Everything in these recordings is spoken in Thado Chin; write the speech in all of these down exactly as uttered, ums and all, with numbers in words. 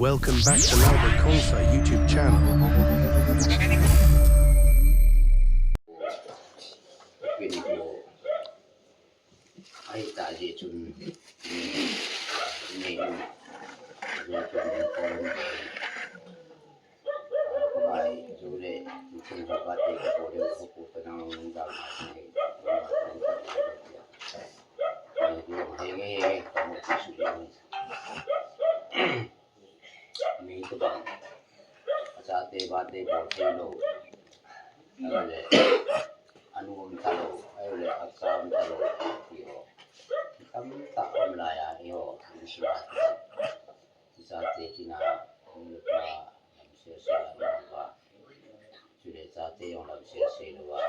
Welcome back to Lalbert Khonsai YouTube channel. Mi tobang, achate bate bol thei lou, ahile, anu um talou, ahile, acha um talou, ti ho. Tamtah um laiya, eiho, insung a, ichate kina, nupa, lam sese la, nupa, chule chate jong lam sese louva.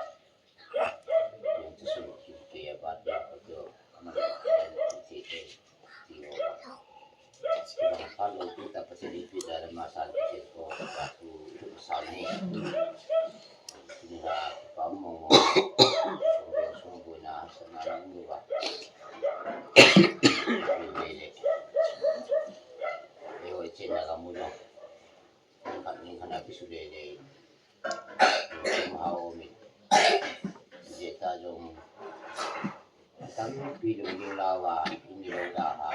Kum hao mi. Jeta jong. Tampi lungding lava, in lou da ha.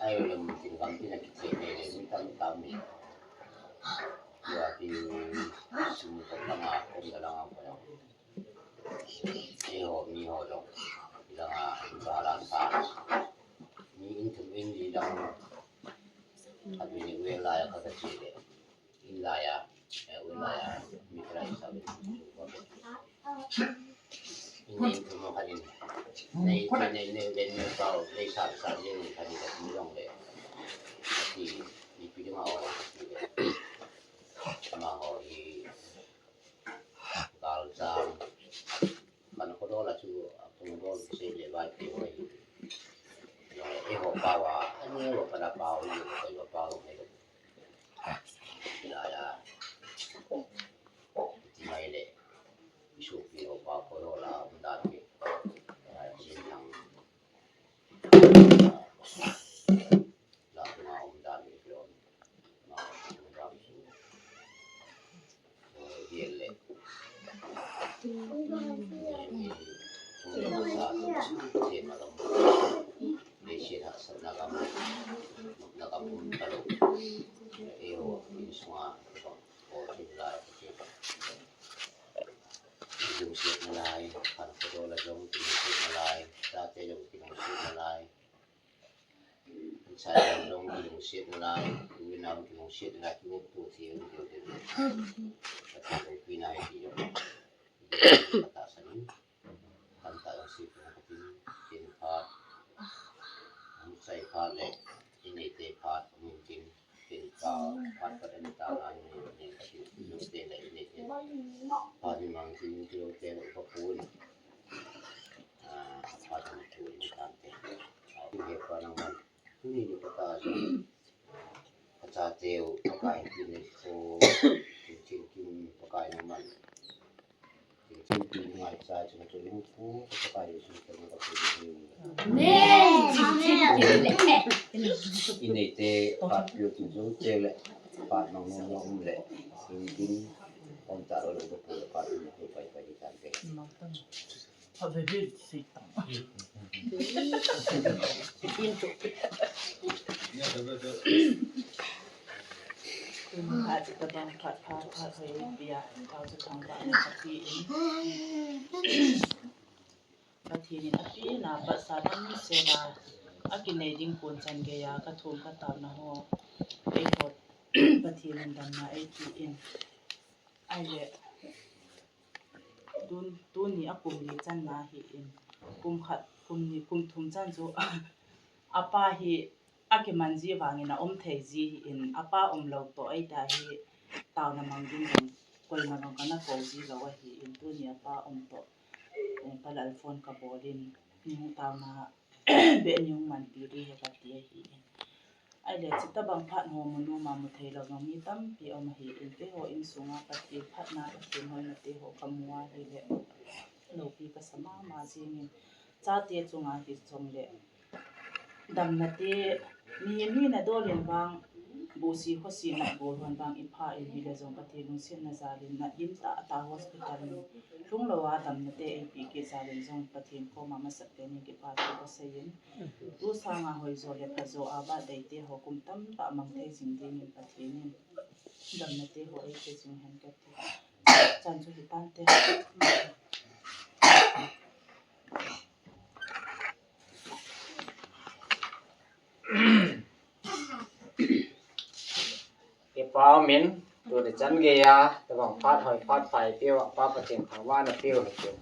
Ai lum tin gam tin a kiti le le, mi tam tam mi. Ya ti sum ko langa, ko langa ko. Eiho, mi ho jong. Langa, in ba la sa. Mi in thum in li lang. Abi ni we la ya ka ta chi le. In laiya, eh, un laiya, mi kala in sa le. In nei tu mo khanin. Nei, nei, nei, nei, nei, pau, nei sa, sa, nei, nei, khanin, nei, long le. Ati, ni pi ma o, ma o, i, gal sa, kan ko do la chu, a pung do, se le, vai, pi, vai. Eiho pau a, ani eiho pa la pau, ni ko eiho pau, ni ko. Laiya. Mai le. Isu pi ho pa ko lo la um dan ke. Ai, ko min thang. La ma um dan ke lo. Ma um dan ke. Ai, ye le. Ni, ni, ni, sa, sa, te ma lo. Ni si ha sa na ga ma. Na ga um ka lo. Eiho, insung a. Kilungset nalai, pan ko do la jong kilungset nalai, tate jong kilungset nalai. Sa jong kilungset nalai, uinam kilungset nalai, kimu tu si un tu tu. Kati ko pi nai ti jong. Kata sa ni. Kanta jong si ko kati, tin phat. Sai phat le, tin te phat, min tin. Tin ta, pat pat in ta na ni, ni, ni, ni, te le, ni, ni. Pa ni mang tin, ni, te le, pa pu ni. Ah, pa ni pu ni tan te. Ah, ni he pa nang man. Tu ni ni pa ta ji. Pa cha te u, pa kai tin ni ko. Tin tin tin pa kai nang man. Amen. Amen. Inei te, pat pio tu jong te le, pat mang nom nom le, tin tin, om ta lo lo ko pat tu pai pai di tan te. Ave ve si tang. Kum khat tabang khat phat phat hoi pia, kau chu thangvah na kapi in. Pathen in api na pat sa damsel a, akinei ding kon chan geiya kathum kataona ho. Eiho Pathen in damna eipe in. Ahile, tun, tuni a kum li channa ahin. Kum khat, kum ni, kum thum chan chu apa hi akiman ji vangin aum thei ji ahin. Apa umlou toh eita hi taona mang ding jong koima jong kana kou ji lou ahin. Tuni apa um toh, eh, Pa Lal phone kabol in, nihung taona beh nihung manpi ding ahi kati ahin. Ahile, chuti tabang phat ho mu nom a mu thei lou jong mi tampi um ahin, keiho insunga Pathen phatna, Pathen hoina te ho kamu ahile, loupi kasa mama jingin, chate chunga hijongle, damna te, mi, mi na dol in vang, Busi khosi nat bol hon vang ipha ihi le jong Pathen lungsetna jal in nat lim tah tah hospital in lhung lou a damna te eipeh kit jal in jong Pathen koma masat tah in kipathu kasei in, tu sanga hoijo le phajo a birthday te ho kum tamtah mang thei jing ding in Pathen in damna te ho eipeh jing hen kati. Chan chu hitan te. Kipa umin, tuni chan geiya, tabang phat hoi phat pha eipeu a Pa Pathen thangvahna peu hitin.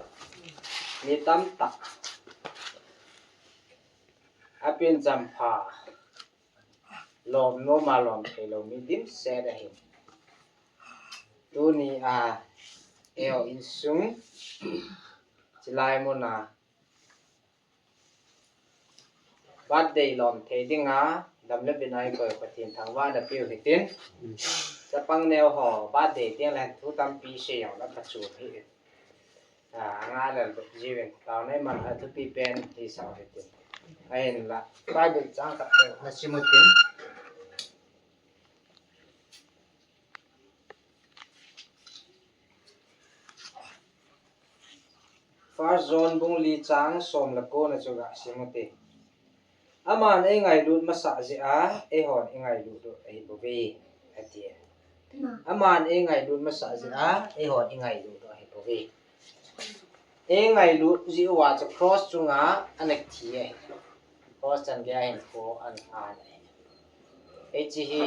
Mi tamtah a pen champha lom nom a lom thei lou mi dimset ahin. Tuni a eiho insung chilai mun a birthday lom thei dinga dam le vin a eikoi Pathen thangvahna peu hitin. Chapang neo ho birthday teng le thu tampi sei jong le pha chu hi. A, anga le jiuvin. Taona iman a thupi pen hisah u hitin. Ahinla Bible chang khat nasim utin. First John bung li chang som le ko na chu gasim ute. Aman eingailut masah jeh a, eihon eingailut u ahibouve, ati. Aman eingailut masah jeh a, eihon eingailut u ahibouve. Eingailut jeh uva chu cross chunga ana thi ahi. Cross chan geiya hinkho ana an ahi. Hiche hi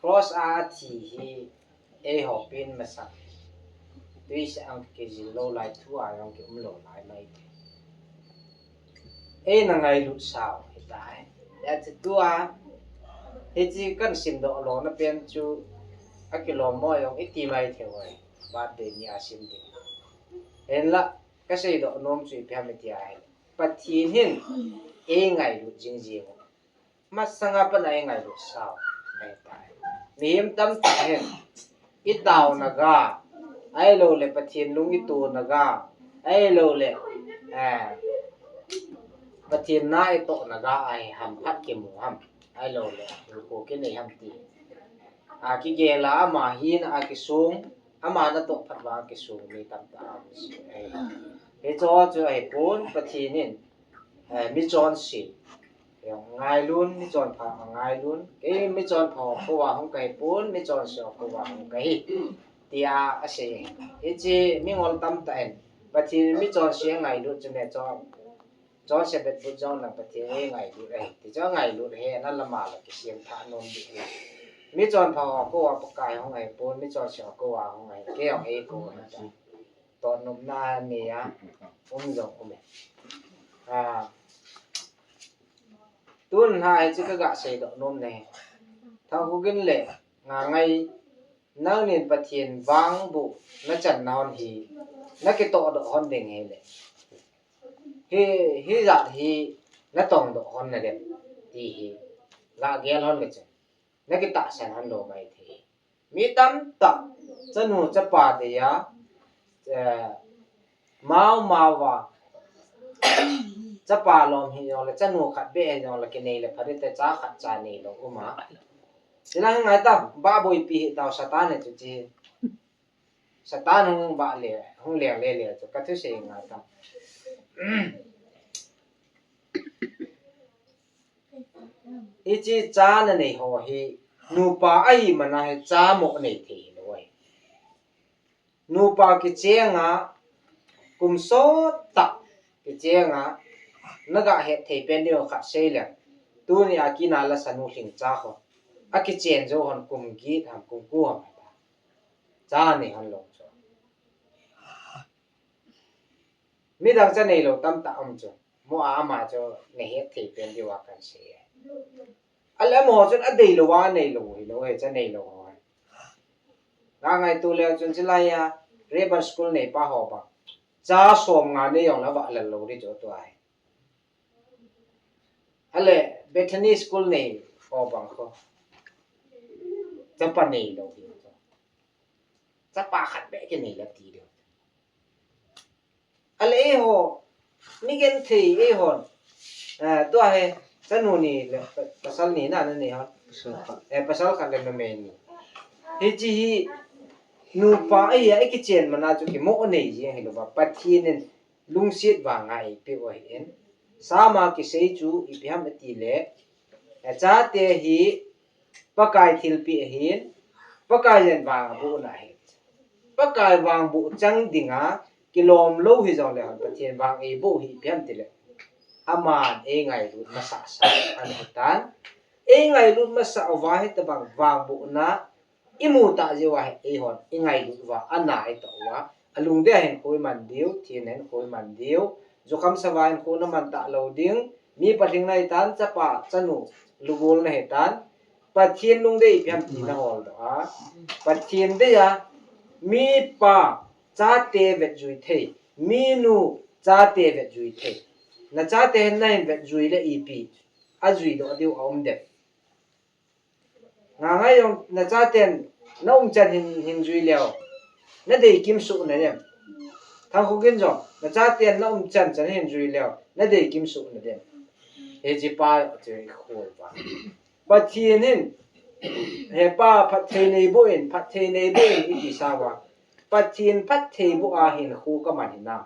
cross a athi hi eiho pen masang tuiseh a kijil lou lai thu a jong kium lou lai mai te. Eina ngailut sau hitai. Hijeh chun tua hiche kahin simdoh lona pen chu akilom mo jong iti mai thei uve. Birthday ni a sim ding. Hinla kaseidoh nom chu ipi ham iti ahile Pathen hin eingailut jing jing u. Masanga pat a eingailut sau ahitai. Mihem tamtah hin itaona ga, ahilouleh Pathen lung itona ga, ahilouleh, eh, Pathen na itohna ga ahi ham khat kimu ham, ahilouleh hinkho kinei ham ti. A kigel a ama hina a kisong, ama natoh phat vang a kisong mi tamtah aum jin ahi. Hicheho chu ahipon Pathen in, eh, michonse ngailun, michonpha ngailun, kei michonpha ho koma hung kahi pon, michonse ho koma hung kahi, tia asei. Hiche mingol tamtah in Pathen in michonse angailut chu me chon, chonse bet but jong lang Pathen in eingailut ahi ti chu angailut ahi, ana lama la kisem tha nom ding ahi. Michonpha ho koma Pakai hung ahi pon, michonse ho koma hung ahi, kei jong eikou ahi ta. Toh nopna nei a um jong um e. A, tun a hiche kaga seidoh nom na hi. Thangkhogin le Ngangai, nangnin Pathen vang bu nachanna hon hi nakitohdoh hon ding hile, hi, hijat hi natongdoh hon nadem ti hi gagel hon le chun nakitahsan hon lou mai thei. Mi tamtah chanu chapa deiya, eh, mao mao a, chapa lom hijongle, chanu khat beh hijongle, kinei le pha ding te, cha khat cha neilou um a. Hilang ngai ta, bah boipi hi tao Satan e chu chi. Satan hung bah le, hung leng le le chu, kathusei ngai ta. Hiche cha nanei ho hi, nupa ahi mana hi cha mo nei thei hilou ahi. Nupa kichenga, kum sottah kichenga, naga het thei pen diu khat sei leng. Tuni a kina lasa nu lhingcha ho akichen jou hon kum get ham, kum ko ham hita. Cha nei hon lou chu. Midang cha neilou tamtah um chu. Mo a ama chu nahet thei pen diu a kahin sei e. Ahile amaho chun adeilou a neilou hilou ahi, cha neilou ho. Ngangaito leu chun chulai a Revival School neipa ho bang, cha somnga nei jongle avahlel lou ding chu tua hi. Ahile Bethany School nei ho bang kho, chapa neilou hi chu. Chapa khat beh kinei le ti diu. Ahile eiho, mi genthei eihon, eh, tua hi, Chanu ni le pa-, pasal ni na, na nei hon. Pasal khat. Eh, pasal khat le numei ni. Hiche hi nupa ahi a, ikichen mana chu kimo anei jing ahilouva. Pathen in lungset vanga eipeh u ahin. Sama kisei chu ipi ham iti le, eh, chate hi Pakai thilpeh ahin, Pakai jen vang abohna ahi. Pakai vang boh chang dinga kilom lou hijongle hon Pathen vang eiboh hi ipi ham tile, aman eingailut masasa ahitan. Eingailut masa uva hitabang vangbohna imu tah jeh uva hi eihon ingailut uva ana itah uva, alungdei a hinkho iman diu, thina hinkho iman diu, jukham sava hinkho naman talou ding, mi palhing nahitan, chapa chanu lugol nahitan, Pathen lungdei ipi ham ti naholdoh a, Pathen dei a, mipa chate vetjui thei, minu chate vetjui thei. Nachate hin nahin vetjui le ipi ajuidoh diu aum dem? Ngangai jong nachaten naumchan hin, hin jui leu, nadei kimsuh nadem? Thangkhogin jong nachaten naumchan chan hin jui leu, nadei kimsuh nadem? Hiche pa chu ikhol uva. Pathen hin, he pa, phatthei neiboh in, phatthei neiboh in iti sa uva, Pathen phatthei boh a hinkho kaman hinam?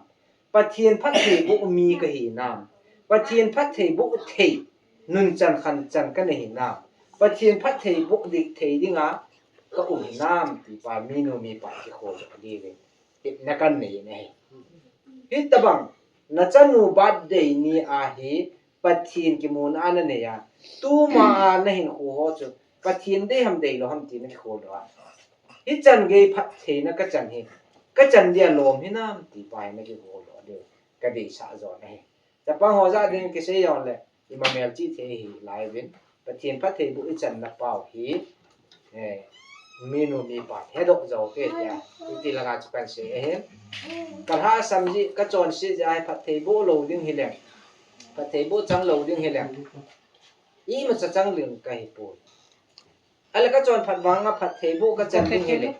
Pathen phatthei boh mi kahinam? Pathen phatthei boh thei nunchan khanchan kana hinam? Pathen phatthei boh ding thei dinga kaum hinam ti pa minu mipa kikhol diuvin, itna kanei ahi. Hitabang nachanu birthday ni ahi Pathen kimuna nanei a, tuma a nahinkho ho chu Pathen dei ham deilou ham ti nakikholdoh a, hichan gei phattheina kachan hi, kachan dia lom hinam ti pa hi nakikholdoh diu kadeisah jon ahi. Chapang ho jah ding kisei jongle, imamel chih thei hilai uvin, Pathen phatthei boh ichanna pau hi, eh, minu mipa hedoh jou kei dia, iti langa chu kansei ahin. Kalhasam jeh, kachonset jeh a hi phatthei boh lou ding hileng, phatthei boh chang lou ding hileng, imacha chang ding kahipoi. Ahile kachonphat vanga phatthei boh kachan ding hile,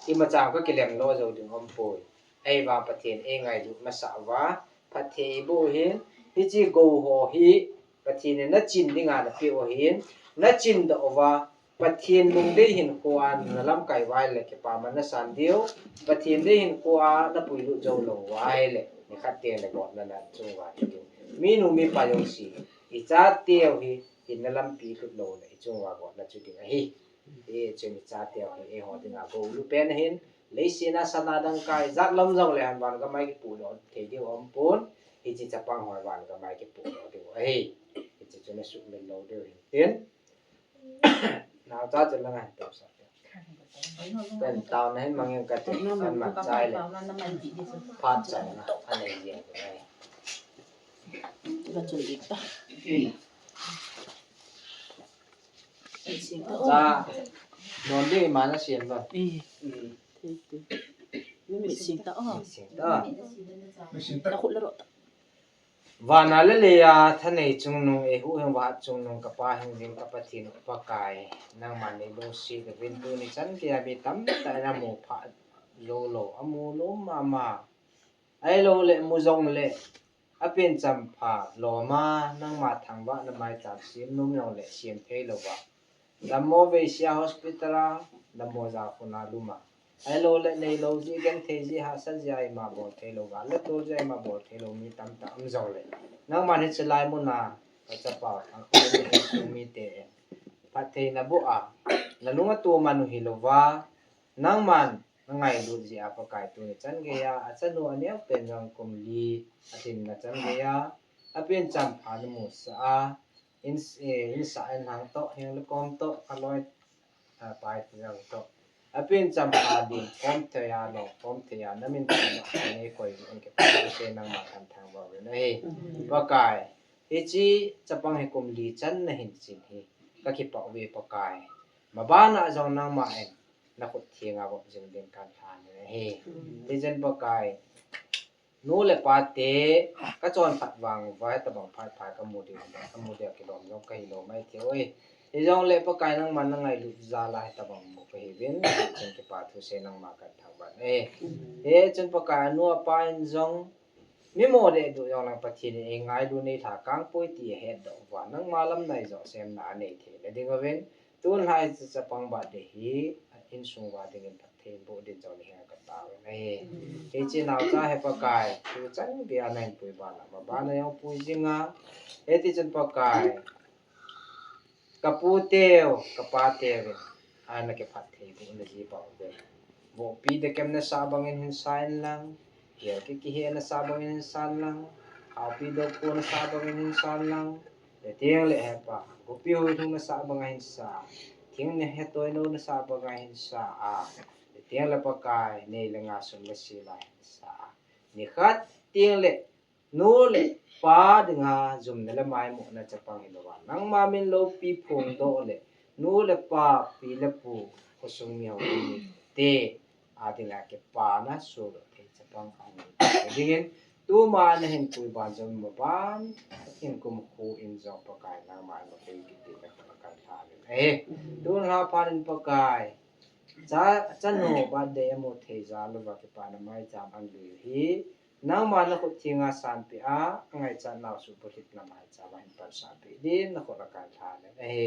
imacha kakileng lo jou ding umpoi. Ahivang Pathen eingailut masah uva, phatthei eiboh u hin, hiche gou ho hi Pathen in nachin dinga napeh u ahin, nachindoh uva, Pathen lungdei hinkho a nalamkai uva ahile kipaman nasan diu, Pathen dei hinkho a napuilut jou lou uva ahile, nikhat tengle gotna nachung uva chu ding. Minu mipa jouse, ichateu hi, hinna lampi lhut louna ichung uva gotna chu ding ahi. Hichun ichateu hi eiho dinga gou lupen ahin, leiset a sana dangka ijat lam jongle hon van gam a kipuidoh thei diu aumpon, hiche chapang ho van gam a kipuidoh diu ahi. Hiche chu nasuhmil lou diu hin tin. Naocha chu langa hin tousah. Ken taona hin mangin kati, kan man chai le. Phat chaina anei jeng le. Ka chun dik ta. Cha, non ding ima nasem lo. Eh. Mm. Thei te. Mi sing ta o. Mi sing ta. Mi sing ta. Na khut la ro ta. Vana le leiya thanei chungnung, eihuhhing vahat chungnung, kapa hingjing ka Pathen Pakai, nangman neilungset uvin tuni chan geiya mi tamtah in amu phah jou lou, amu nom mama. Ahilouleh mu jongleh, apen champha loma, nangma thangvahna maicham sem nom jongleh sem thei louva. Dammo veisea hospital a, dammo jakhun a lum a. Ahilouleh neilou jeh, genthei jeh, hahsat jeh a ima bol thei lou, gal le tol jeh a ima bol thei lou mi tamtah um jongleh, nangman hiche lai muna ka chapa, a khut le insung mite phatthei naboh a, nalung atoh man u hilouva, nangman nangailut jeh a Pakai tuni chan geiya, achanu aneo pen jong kum li alhinna chan geiya, apen champha namusah a, in, eh, insah inlhang toh, heng le kom toh, aloi, ah, pai jong toh, apen champha ding khom thei a, lom khom thei a, namin thangvah a neikoi jeh in kipathu sei nangma kahin thangvah uvin ahi. Pakai, hiche chapang hi kum li chan nahin chin hi kakipah uve Pakai. Mabana jong nangma in nakhut thenga vop jing ding kahin lhan ahi. Hichun Pakai, nu le pate kachonphat vang uva hitabang phat pha kamu diu, kamu diu kilom jong kahilou maithei uve. Hijongleh Pakai nangman nangailut jal a hitabang mu kahiuvin, hichun kipathu sei nangma kahin thangvah e. Hichun Pakai anu apa in jong Mi mo le du jong lang Pathen in ei ngailu nei lha kang poi ti ahet doh uva, nangma lam nai jo semna anei thei na ding uvin, tun lhai cha chapang birthday hi insung uva dingin phatthei boh din jong nahen ka tao in ahi. Hiche naocha hi Pakai, tu chan bia nahin pui bana, mabana jong pui jinga, hiti chun Pakai, ka pu teu, ka pa teu in, ana kiphatthei boh na ji pau ve. Vohpi dekem nasa bangin hin sa in lang, kel ki kihe nasa bangin hin sa in lang, haopi dopo nasa bangin hin sa in lang, le teng le hepa, gopi hoi thung nasa bangin hin sa, thing ne hetoi no nasa bangin hin sa a, le teng le Pakai, nei le nga sum le sil a hin sa a. Nikhat teng le nu le pa dinga jumna le maimohna chapang hilouva, nangma min loupi phongdoh le nu le pa, pi le pu, khosung mi hou mite a dinga kipana sodoh thei chapang anei dingin, tuma nahin pui ban jong maban in kumkhu in jong Pakai nangma in mapui kit ding na kona kan lha in ahi. Tun lha phat in Pakai, cha, chanu birthday amu thei jal uva kipana maicham anlui u hi, nangma nakhut thenga sanpeh a, angaichat nau suhbulhitna maicham a hin pansanpeh din nakhut a kan lha in ahi.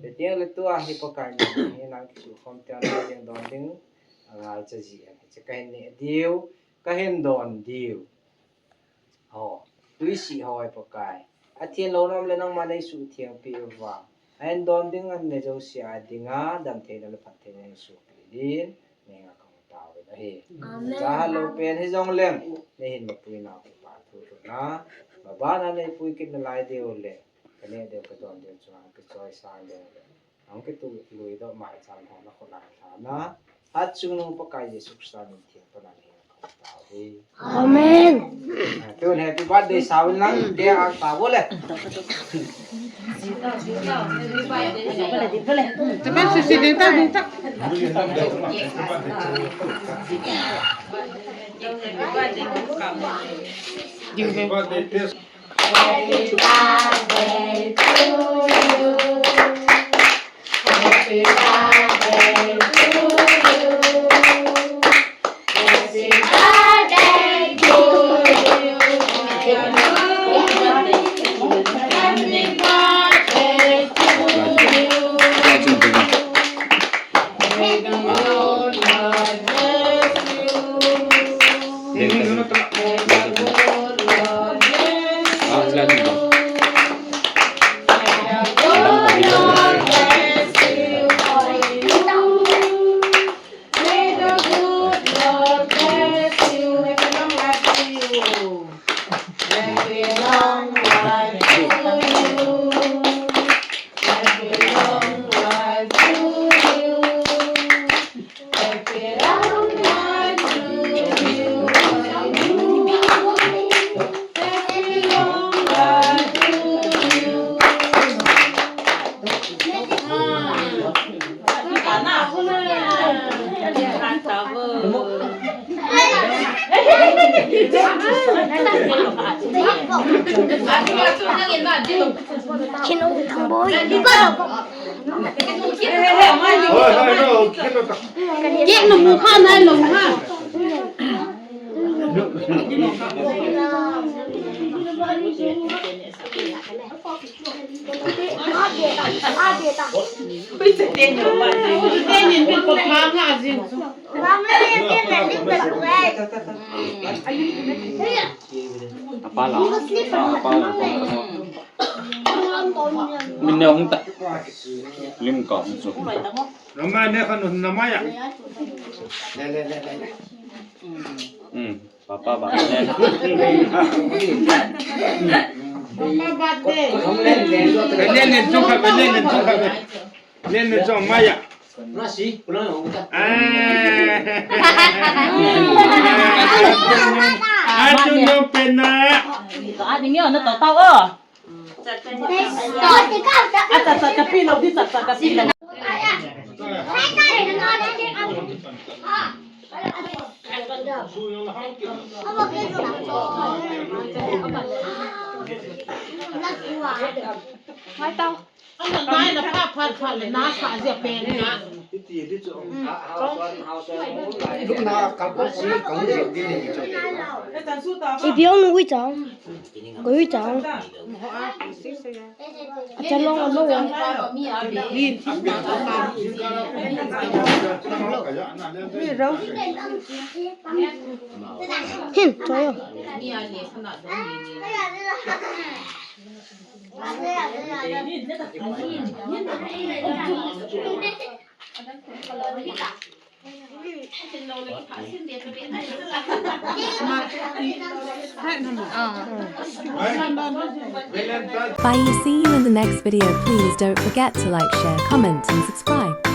Hiti le tua hi Pakai min hi nang kisukhom teng nang ding don ding, angaicha ji in hiche kahin neh diu, kahin don diu. Ho, tuisih ho hi Pakai, athen lou nom le nangma nei suhthengpeh uva, ahin don ding an ne jouse a dinga damtheina le phattheina nei sohpeh din, nei nga kahung tao in ahi. Amen. Cha lou pen hijongleng, nei hin mapui nau kipa thu thu na, mabana nei pui kit nalai diu le, kaneh diu kadon diu chunga kichoisang diu le, ahung kituh lui doh maicham ho nakhut a lha na, hatchungnung Pakai Jesu Christa min theng tona nei nga kahung tao hi. Amen. Ah, tun happy birthday sa uvin lang, cake a tao le. Teman sisi ding ta, ding ta. Ding ding. Apa lah? Apa lah? Min ne hung ta. Lim ka hung su. Nama ne kan nama ya. Hmm. Papa birthday. Papa birthday. Len len chung kha, len len chung kha. Len len chung maya. Nasi, pulang ya, kita. Ah. Achu no pena. Adi ngi na to tao o. Ata ta kapi lo di ta ta kapi lo. Mai tao. Ana nai na pha pha pha le na sa je pen na. Ipi ong nui chang. Koi chang. Acha long alo. Hin, choyo. Bye, see you in the next video. Please don't forget to like, share, comment and subscribe.